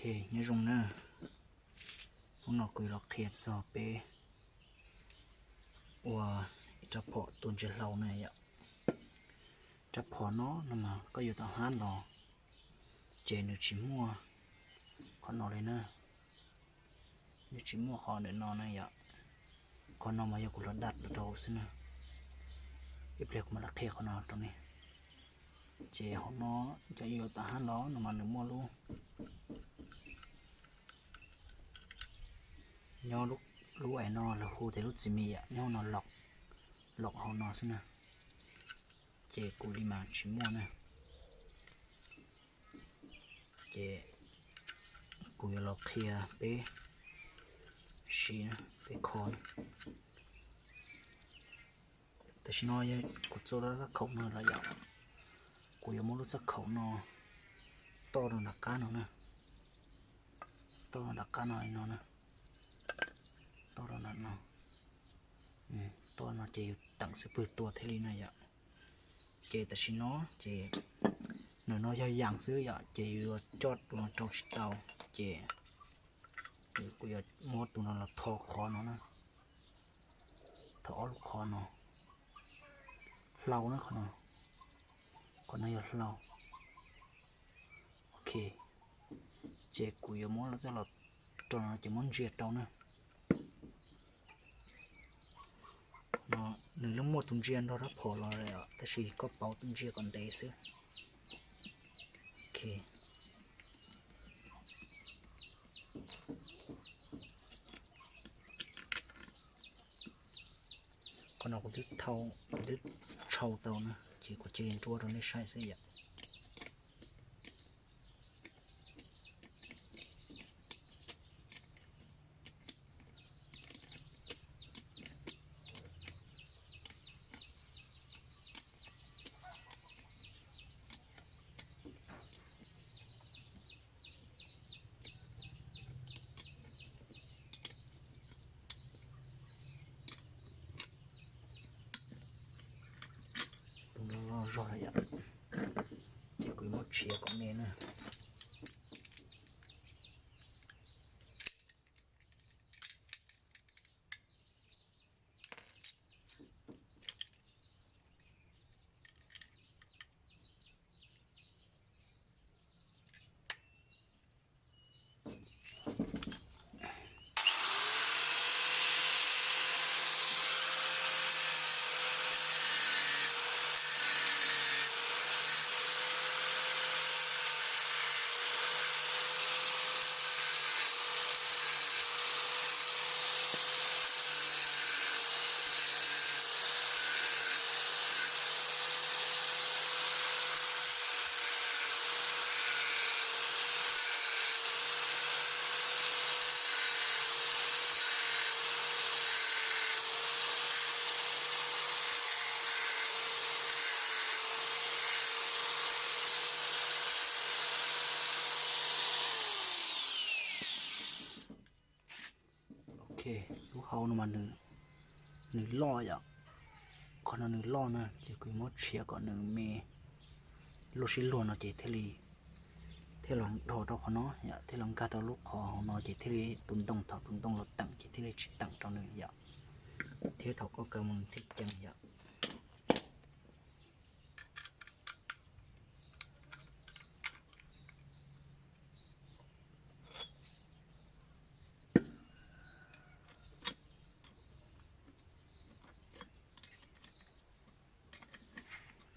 Nyob zoo na, hnub no kuv yuav los qhia txog peb ua ib rab phom tua ntsia hlau na yom. Rab phom no no mas koj yuav tom hab los ces nws tsis muaj qhov no li na. Nws tsis muaj qhov ntawm no na yom. Qhov no mas yog kuv los dam los rau xwb na. Ib pliag kuv mam li qhia qhov no rau nej. Ces hauv no cov yuav tom hab los no mas nws muaj lub, nyob lub es no lawv hu tias lub txiv mis yom, nyob hauv no, los hauv no xwb na. Ces kuv li mas tsis muaj na. Ces kuv yuav los qhia peb siv, peb kho. Tam sim no yog kuv txua tau txaj khaum no lawm yom, kuv yuav muab lub txaj khaum no toj rau nram qab no na. Toj rau nram qab no li no na. Toj rau nram no. Toj no ces yus teem xub pwg tua thiaj li na yom. Ces tam sim no ces nws no yog yas xwb yom, ces yus yuav coj tus no rau tsis tau. Ces kuv yuav muab tus no los tho qhov no na. Tho ob lub qhov no. Hlau na qhov no. Qhov no yog hlau. Ok. Ces kuv yuav muab coj los rau no ces muab ntsia rau na. No, nws yeej muaj tus ntsia nrog rab phom los lawm, tab sis koj pauv tus ntsia kom ntev xwb. Ok. Qhov no kuv twb thau, kuv twb tshau tau na, ces kuv cia li nruab rau nej saib xwb yom. Tus no loj zog lawm yom, ces kuv yuav muab tshiav kom me na. Ok, lub hau no mas nws, nws loj yom. Qhov no nws loj na, ces kuv muab tshiav kom nws me. Lub sib luag no ces thiaj li, thiaj los dhos rau qhov no yom, thiaj los nkag rau lub qhov hauv no ces thiaj li tus ntoo, thaum tus ntoo los teem ces thiaj li tsis teem rau nws yom, thiab thaum koj kaw mus nws thiaj ceev yom.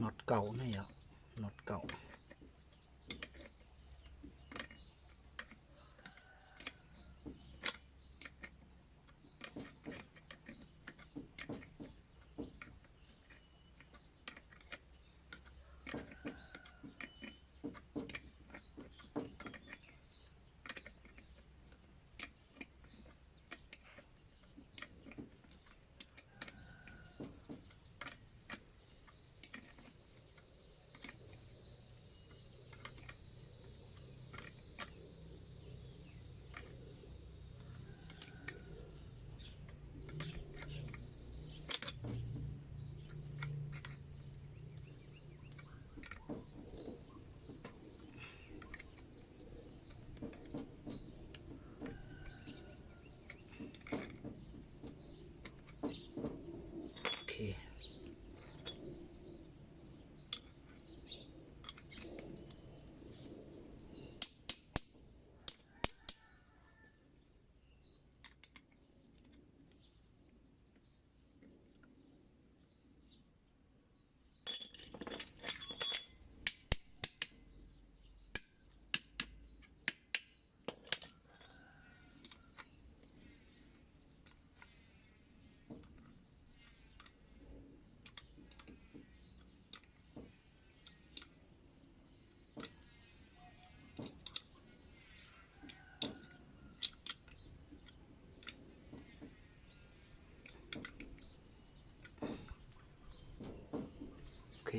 Nod kaum ne yom, nod kaum.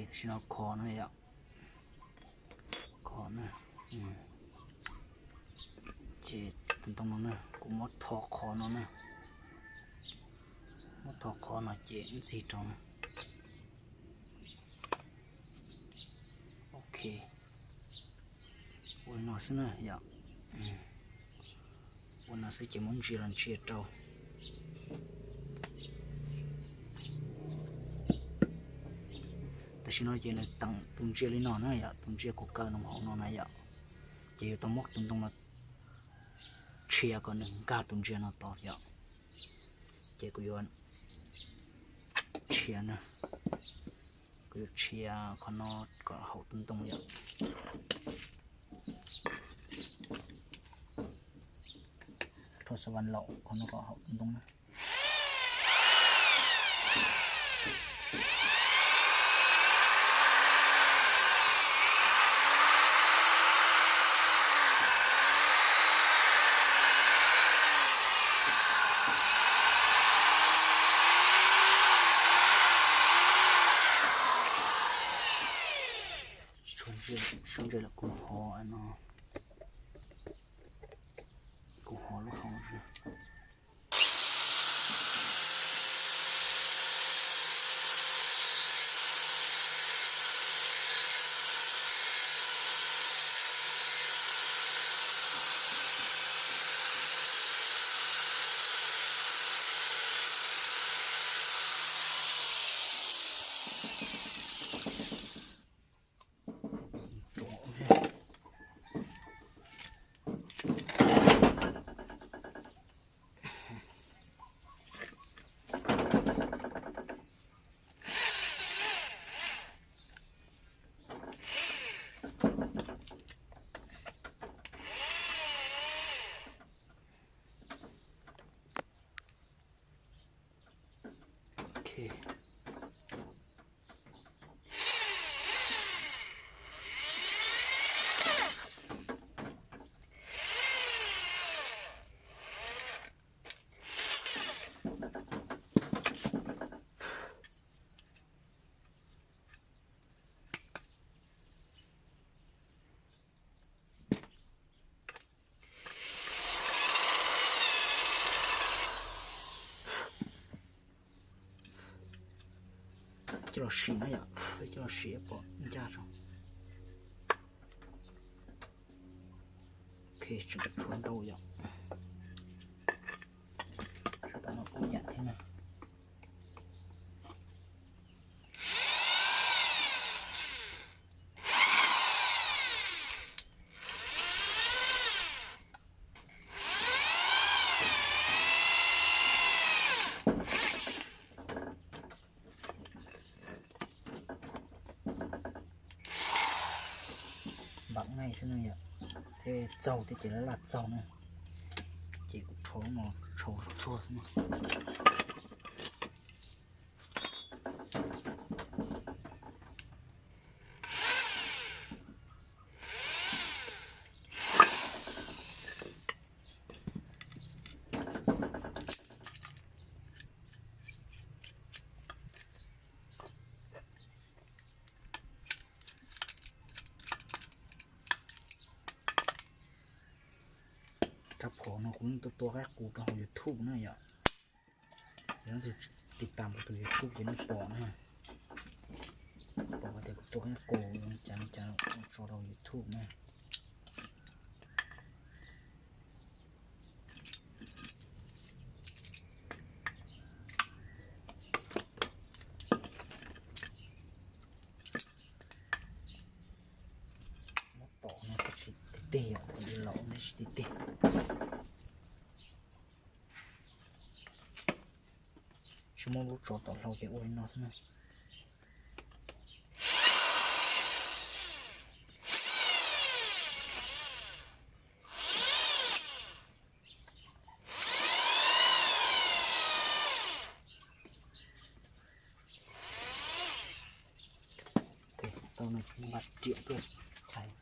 Tam sim no kho no yom, kho na, ces tus ntoo no na kuv muab tho qhov no na, muab tho qhov no ces ntxig rau na. Ok, ua li no xwb na yom. Ua no xwb ces muab ntsia los ntsia rau. Tam sim no ces nws teem tus ntsia li no na yom, tus ntsia kuv kaw nws hauv no na yom, ces yuav tau muab tus ntoo no tshia kom nws nkag tus ntsia no tod yom. Ces kuv yuav tshia na, kuv yuav tshia qhov no kom haum tus ntoo yom. Rho xav vas laum qhov no kom haum tus ntoo na. Suav ntses lawm kuv hov no, kuv hov lub hauv. Coj los sim na yom, coj los sim pom ncaj tso. Ok, tseem tshuav ntau yom. Sab tom no kuj yam thiab na. Npam nqaij xwb na yom, thiab txaug thiab ces laj laj txaug na, ces kuv rho no tshau tsuag xwb na. Rab phom no kuv yeej tuaj tua qaib qus rau hauv YouTube na yom. Yog leej twg tiv tam kuv tus YouTube ces nej pom na, pom tias kuv tua qaib qus cas cas tso rau YouTube na. Muab tom no tab sis tig tig yom, thaum laus tab sis tig tig. Tsis muab lub tsov tom hlau ces ua li no xwb na. Tau no npaj riam tuaj chais.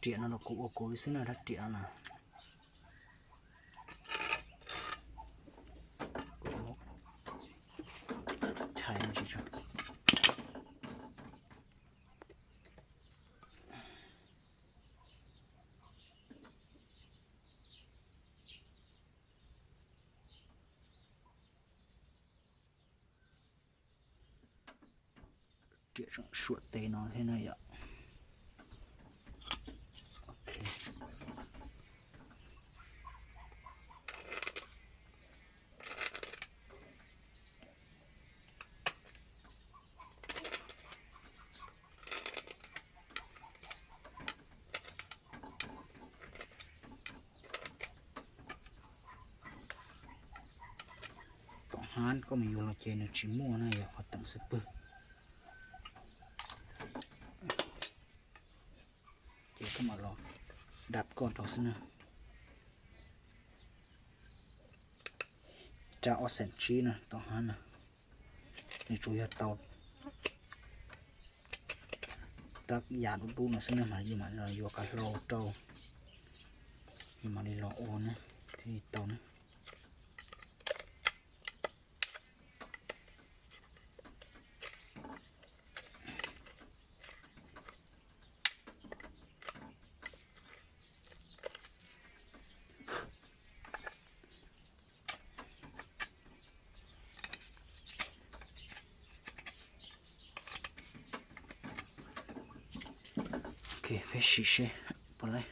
Riam no los kuv ua kuv xwb na, rab riam no na. Kuv muab chais me ntsis tso. Riam tseem suam tes no thiab na yom. Tom hab koj mus yuav los ces nws tsis muaj na, yog qhov teem xwb pwg. Ces koj mam los dab koj rau xwb na. Rab ob xeem tsib na, tom hab na, nws tsuas yog tau rab yam dub dub no xwb na, mas yus mam los yuav kav hlau rau, yus mam li los ua na, thiaj li tau na. Ok, peb sim seb puas laib.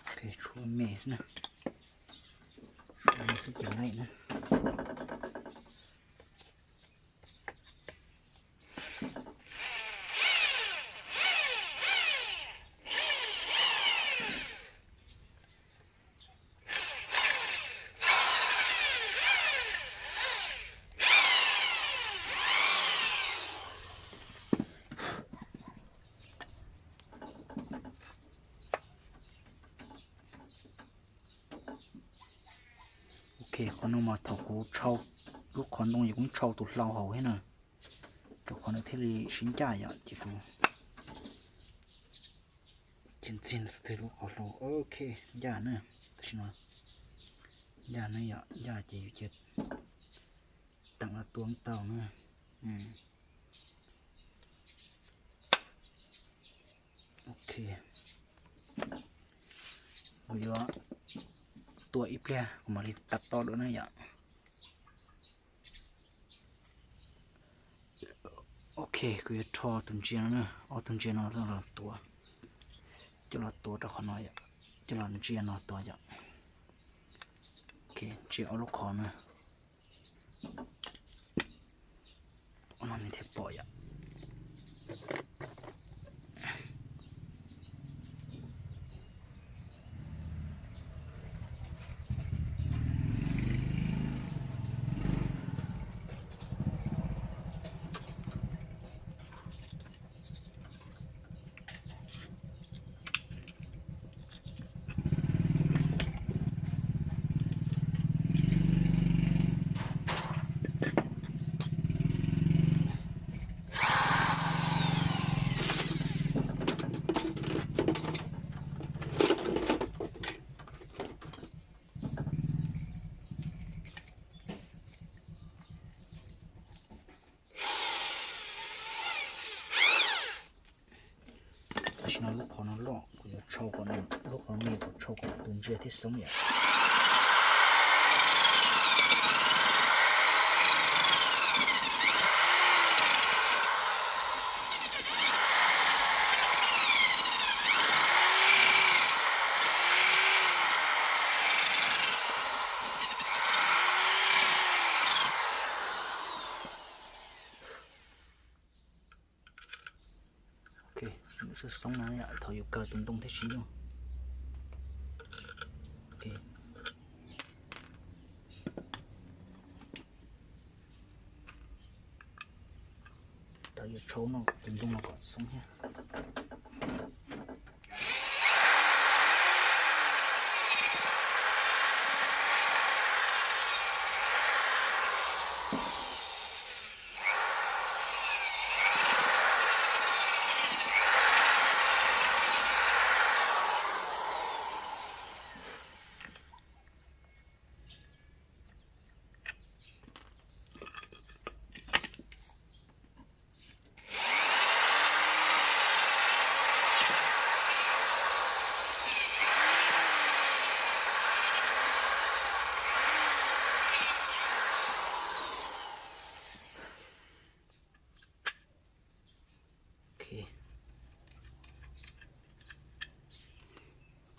Ok, tshuav me xwb na. Tshuav me xwb ces laib na. Ok, qhov no mas thaum kuv tshau lub qhov ntoo ces kuv tshau tus hlau hauv thiab na, rau qhov nws thiaj li sib ncaj yom, ces kuv ces ntxiag twg lub qhov hlau. Ok, ncaj na, tam sim no ncaj na yom, ncaj ces yus cia teem los tua tau na. Ok, kuv yuav tua ib pliag kuv mam li tab tom dua na yom. Ok, kuv yuav rho tus ntsia no na, ob tug ntsia no los tuav, coj los tuav rau qhov no yom, coj los ntsia no tuav yom. Ok, ntsia ob lub qhov na. Ob no nws thiaj pom yom. Tam sim no lub qhov no loj, kuv yuav tshau kom lub qhov me, kuv tshau kom tus ntsia thiaj xoob yom. Ok, nws xoob xoob no yom, thaum yus kaw tus ntoo thiaj tsis nyuaj. Ok, thaum yus tshau no tus ntoo no kom xoob thiab.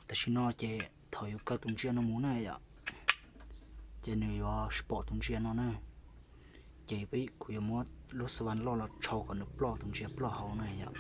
Tam sim no ces thaum yuav kaw tus ntsia no mus na yom, ces nws yuav pom tus ntsia no na, ces kuv yuav muab lub xab vas loj los tshau kom nws ploj tus ntsia ploj hauv na yom.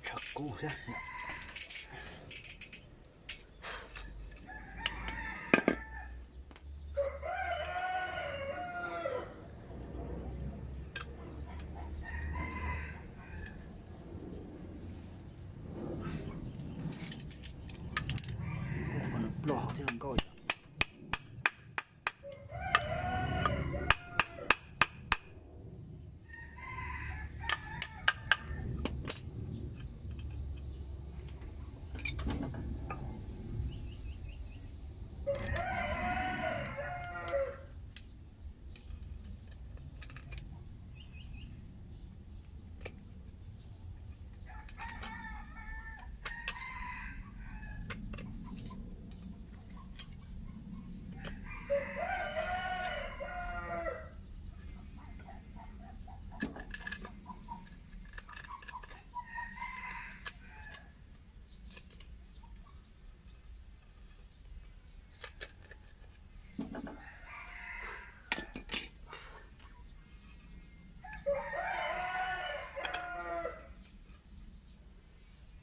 Tshav kub thiab. Kom nws ploj hauv thiab zoo nkauj yom.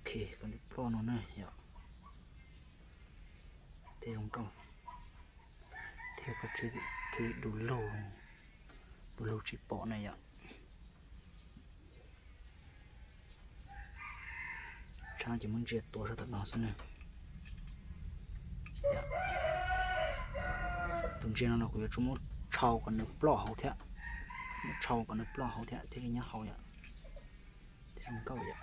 Ok, kom nws ploj no na yom. Thiaj zoo nkauj, thiaj li du lug, du lug tsis pom na yom. Tshab ces muab ntsia tuav sab tom no xwb na. Tus ntsia no los kuv yuav tsum muab tshau kom nws ploj hauv thiab, muab tshau kom nws ploj hauv thiab thiaj li nyob hauv yom. Thiaj zoo nkauj yom.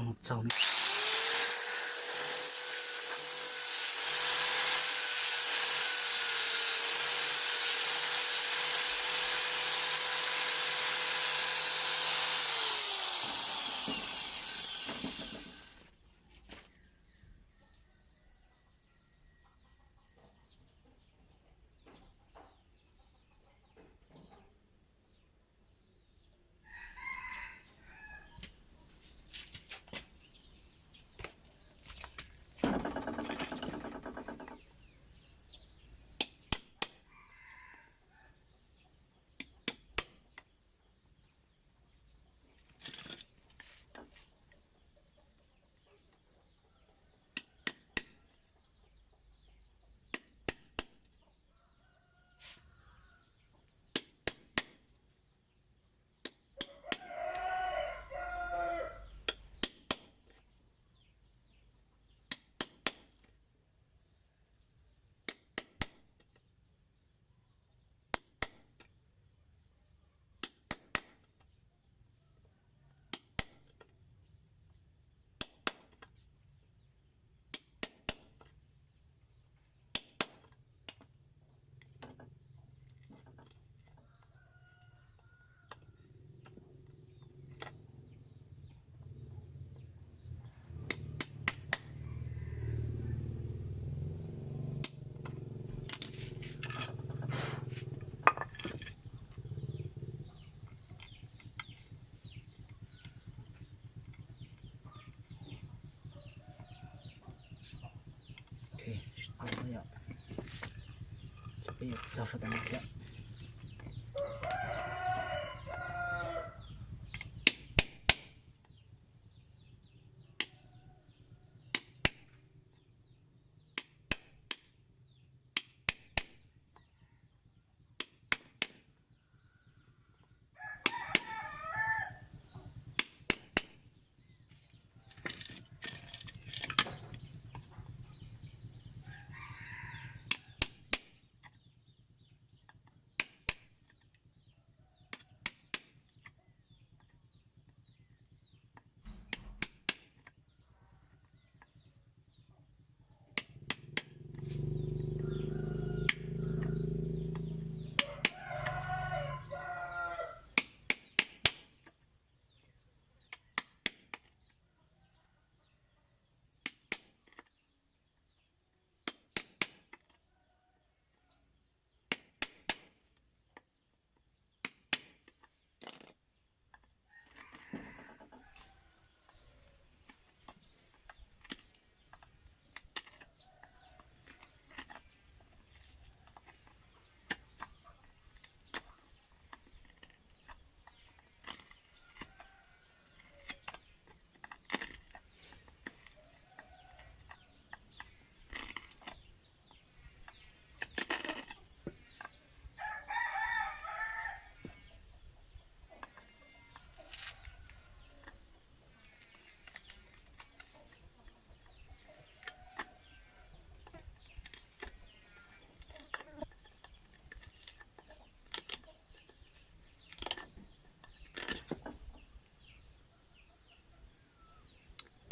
Txaug ne. Peb yuav txaug sab tom no thiab.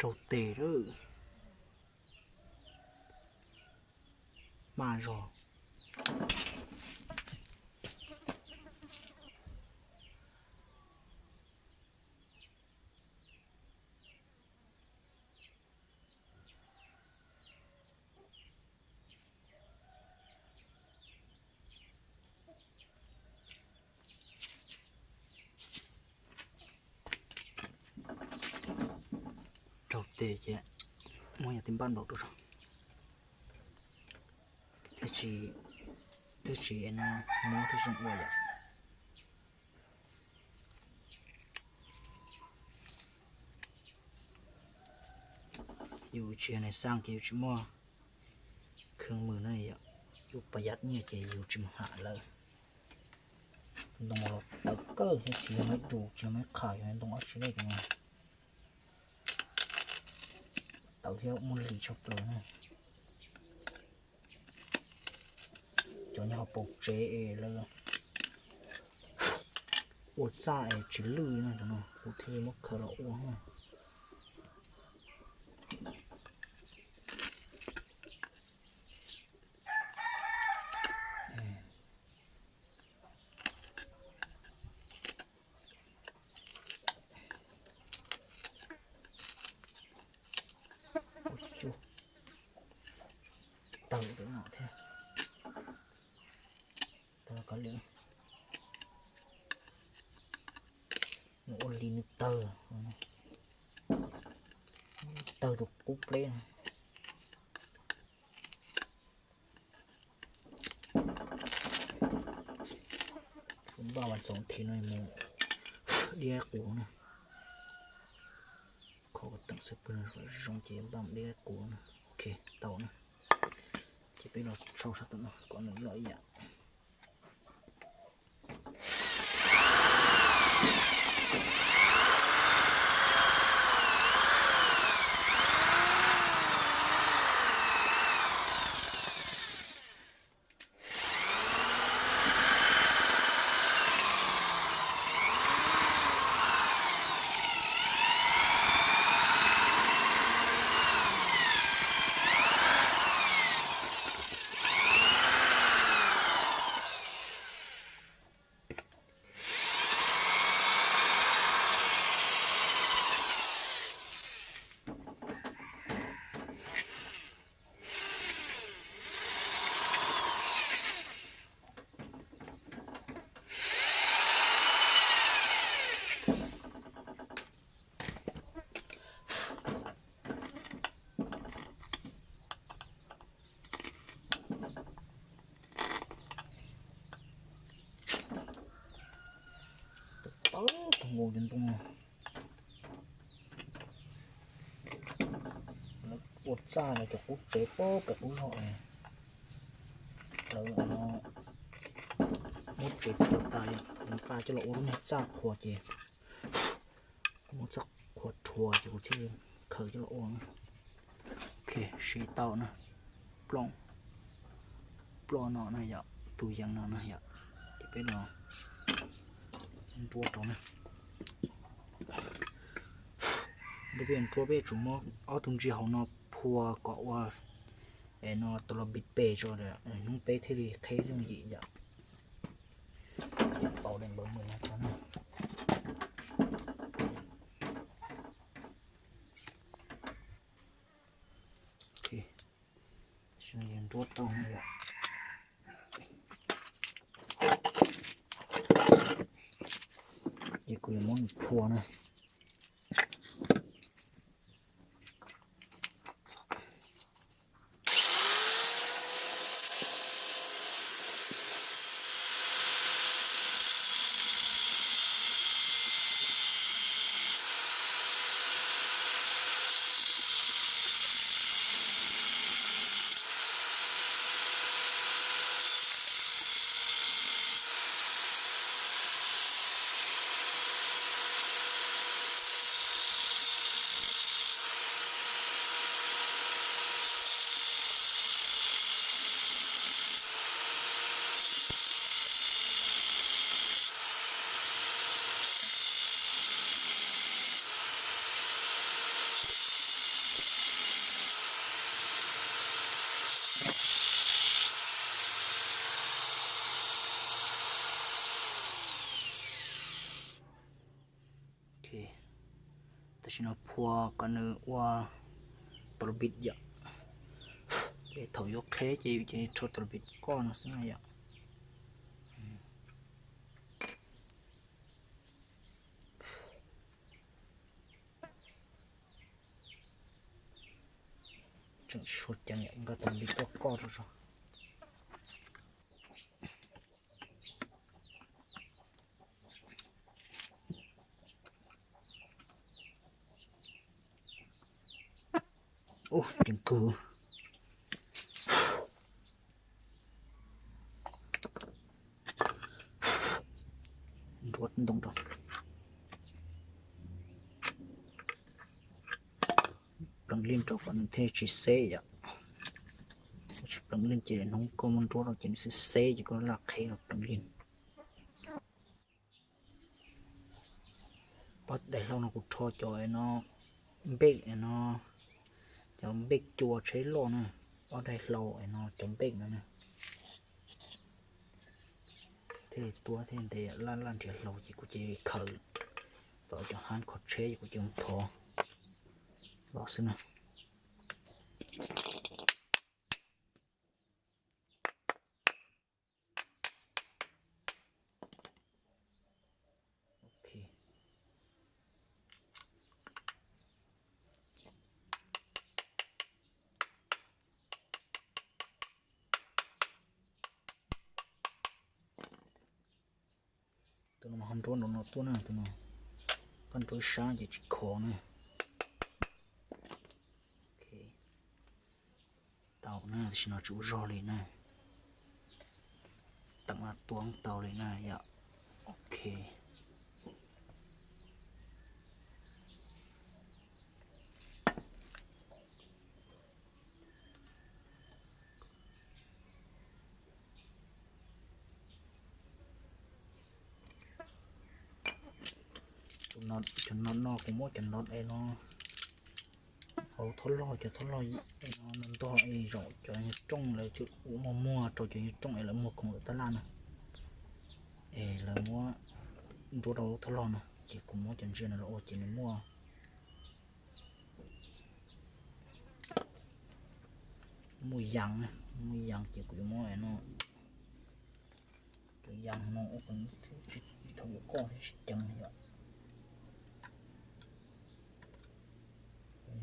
Raug tes lawm. Maj zog. Raug tes ces muab yog tij npab nplaum rau zog. Thiab tsis, thiab tsis no mob thiab zoo ua yom. Yus tsis yog nais xaj ces yus tsis muaj khee mws na yom. Yus pas yam nyiaj ces yus tsis mus ham lawm. Ntoo los tawv kawg thiab tsis yog maib ru tsis yog maib qham, yog ntoo ob tsi lej no. Tawv thiab muaj lig tshaj plaws na. Cov nyob hauv paus tsev es lawv ua txaj es tsis lwj no, cov no kuv thiaj li muab khaws los ua na. Tawg li no thiab. Tawg li, nws ua li nws tawg, tawg tus qub pleb no. Npaj vas xoov thiv no mus diab qus na. Kho kom teem xwb pwg no kom zoo ces npaj mus diab qus na. Ok, tau na. Ces peb los sau sab tom no kom nws loj ib yam. Tau tus nkaus cov ntoo no. Lawv ua txaj no cov qub tsev pab pem qub zog. Lawv muab tsev tsuav tas, nqa coj los ua lub niag txaj qhua ces, muab txaj qhua rhuav ces kuv thiaj khaws coj los ua. Ok, siv tau na. Ploj, ploj no na yom, tus yees no na yom. Ces peb los nruab rau na. Ntawm peb nruab peb yuav tsum muab ob tug ntsia hauv no phua kom ua, es no tau los bit pes tso, hnub peb thiaj li qheb yooj yim yom. Pauv daim npawb mws no tso na. Ok, nruab tau no yom. Ces kuv yuav muab nws phua na. Ok, tam sim no phua kom nws ua tau los bit yom. Ces thaum yuav qheb ces ces rho tau los bit koj no xwb na yom. Tseem suav ceev yom, nqa tau los bit koj koj rau tso. Ub, ceev kawg. Nruab ntoo rau. Pleev lij rau kom nws thiaj tsis xeb yom. Tsis pleev lij ces hnub koj muab nruab rau ces nws xeb xeb ces koj laj qheb los pleev lij. Ob daim hlau no kuv rho cov no npej no, cov npej cua tsheb loj na, ob daim hlau no cov npej no na. Thiaj li tuab thiaj ntev, laj laj nrhiav hlau ces kuv cia li khaws tom cov hab kho tsheb ces kuv cia li thov los xwb na. Ho nruab nraum no tuaj na, tus no, koj nruab sab ces tsis khov na. Tau na, tam sim no tsis ua zog li na. Teem no tuab tau li na yom. Ok. Cov no no kuv muab cov no es no, hauv thob log, cov thob log no ntog es zaum cov nyuag rooj lawv ua muag muag rau cov nyuag rooj es lawv muag khoom lawm tab laj no, es lawv muab nruab rau lub thob log no ces kuv muab cov ntsia no los ua ces nws muaj muaj yas, muaj yas ces kuv yuav muab no, tus yas no ua thaum yuav koj thiab tsis ceev yom.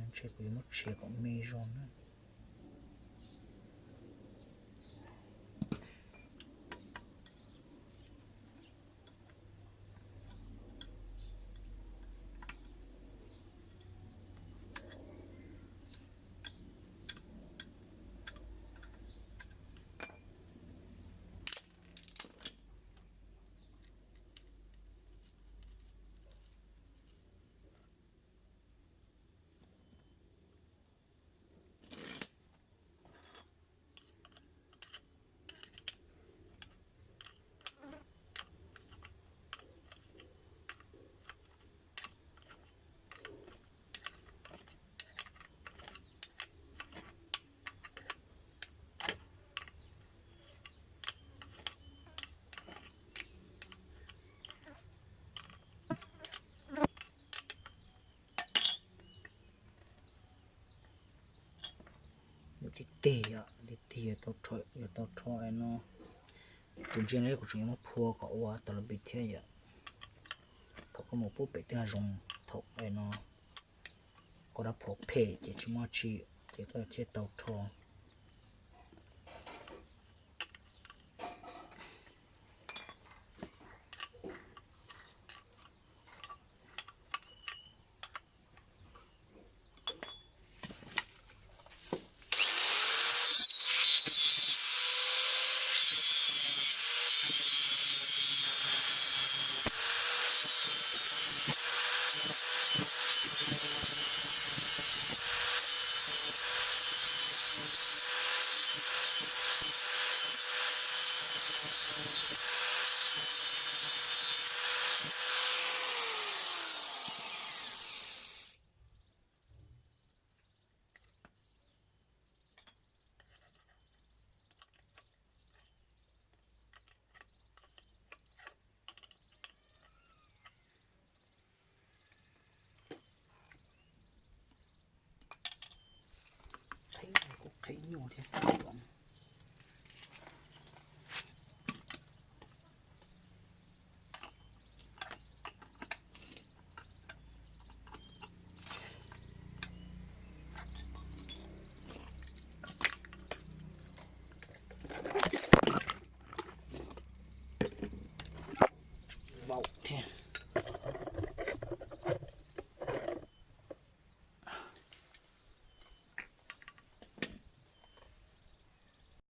Ntshe kuv yuav muab tshiav kom me zog na. Tig tig, tig tig yuav tau rho no. Kuv ntsia no kuv tseem yuav muab phua kom ua tas los pis thiab yom. Thaum koj mus pub pem tej hav zoov thaum no koj rab phom phem ces tsis muaj tsi, ces koj thiaj tau rho. Qheb kuj qheb nyuaj thiab.